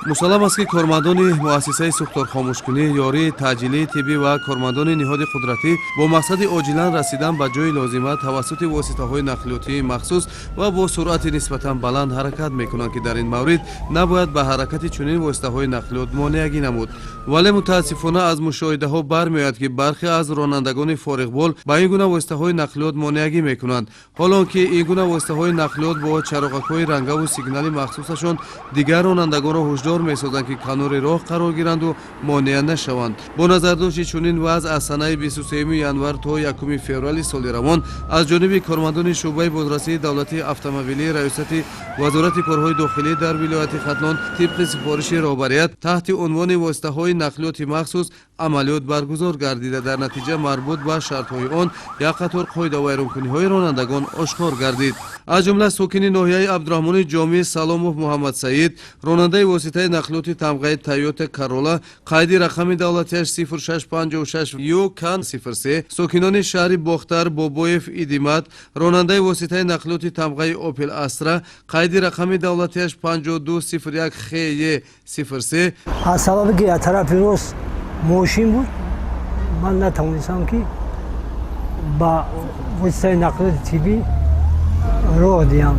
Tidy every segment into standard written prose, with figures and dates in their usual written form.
Мусаллам аст, ки кормандони муассисаи сӯхторхомӯшкунӣ, ёрии таъҷилии тиббӣ ва кормандони ниҳоди қудратӣ бо мақсади оҷилан расидан ба ҷои лозима тавассути воситаҳои нақлиётии махсус ва бо суръати нисбатан баланд ҳаракат мекунанд, ки дар ин маврид набояд ба ҳаракати чунин воситаҳои нақлиёт монеагӣ намуд. Вале мутаассифона аз мушоҳидаҳо бармеояд, ки бархе аз ронандагони фориғбол ба ин гуна воситаҳои нақлиёт монеагӣ мекунанд, ҳолон ки ин гуна воситаҳои нақлиёт бо чароғакҳои рангаву сигнали махсусашон дигар ронандагонро ҳушдор месозанд, ки канори роҳ қарор гиранду монеа нашаванд. Бо назардошти чунин вазъ, аз санаи 23 январ то 1 феврали соли равон аз ҷониби кормандони шӯъбаи бозрасии давлатии автомобилии Раёсати Вазорати корҳои дохилӣ дар вилояти Хатлон тибқи супориши роҳбарият таҳти унвони воситаҳои нақлиёти махсус амалиёт баргузор гардида, дар натиҷа марбут ба шартҳои он як қатор қоидавайронкуниҳои ронандагон ошкор гардид. Аз ҷумла сокини ноҳияи Абдураҳмони Ҷомӣ Саломов Муҳаммадсаид, ронандаи воситаи нақлиёти тамғаи Тойота Карола, қайди рақами давлатиаш 0656 ЮК 03, сокинони шаҳри Бохтар Бобоев Идимат, ронандаи воситаи нақлиёти тамғаи Опел Астра, қайди рақами давлатиаш 5201 ХЕ 03. Аз сабабе ки аз тарафи рост мошин буд, ман натавонистам, ки ба воситаи нақлиёти тиббӣ роҳ диҳам,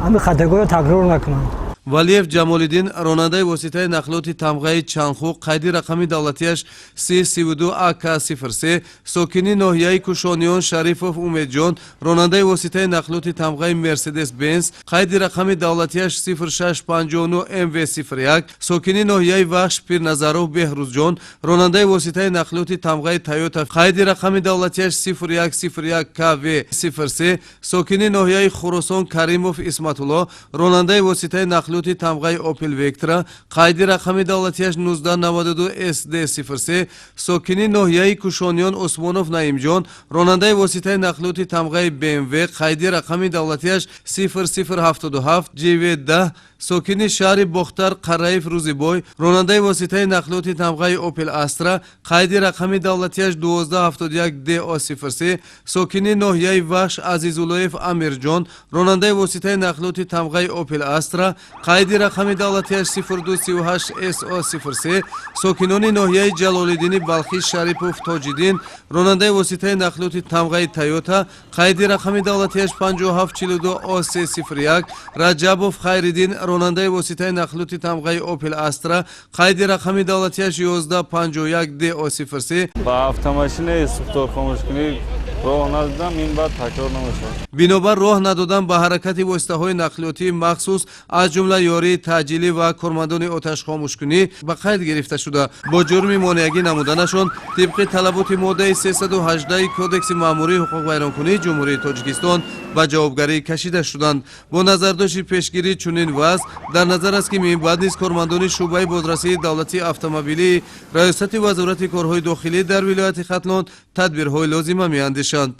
ҳамин хатогиро такрор накунам. Валиев Ҷамолиддин, ронандаи воситаи нақлиёти тамғаи Чанху, қайди рақами давлатиаш С32 АК 03, сокини ноҳияи Кушониён Шарифов Умедҷон, ронандаи воситаи нақлиёти тамғаи Мерседес Бенз, қайди рақами давлатиаш 0659 МВ 01, сокини ноҳияи Вахш Пирназаров Беҳрӯзҷон, ронандаи воситаи нақлиёти тамғаи Тойота, қайди рақами давлатиаш 0101 КВ 03, сокини ноҳияи Хуросон Каримов Исматулло, ронандаи воситаи нақлиёти тамғаи Опел Вектра, қайди рақами давлатиаш 1992 СД 03, сокини ноҳияи Кушониён Усмонов Наимҷон, ронандаи воситаи нақлиёти тамғаи БМВ, қайди рақами давлатиаш 0077 ҶВ 10, сокини шаҳри Бохтар Қараев Рӯзибой, ронандаи воситаи нақлиёти тамғаи Опел Астра, қайди рақами давлатиаш 1271 ДО 03, сокини ноҳияи Вахш Азизуллоев Амирҷон, ронандаи воситаи нақлиёти тамғаи Опел Астра, қайди рақами давлатиаш 0238 СО 03, сокинони ноҳияи Ҷалолиддини Балхӣ Шарипов Тоҷиддин, ронандаи воситаи нақлиёти тамғаи Тойота, қайди рақами давлатиаш 5742 ОС 01, Раҷабов Хайриддин, ронандаи воситаи нақлиёти тамғаи Опел Астра, қайди рақами давлатиаш 1151 ДО 03. Ба автомашинаи сӯхторхомӯшкунӣ роҳ надодам, ин баъд такрор намешавад. Бинобар роҳ надодан ба ҳаракати воситаҳои нақлиётии махсус, аз ҷумла ёрии таъҷилӣ ва кормандони оташхомӯшкунӣ ба қайд гирифта шуда, бо ҷурми монеагӣ намуданашон тибқи талаботи моддаи 318 Кодекси маъмурии ҳуқуқвайронкунии Ҷумҳурии Тоҷикистон ба ҷавобгарӣ кашида шуданд. Бо назардошти пешгирии чунин вазъ, дар назар аст, ки минбаъд низ кормандони шӯъбаи бозрасии давлатии автомобилии Раёсати Вазорати корҳои дохилӣ дар вилояти Хатлон тадбирҳои лозима меандешанд.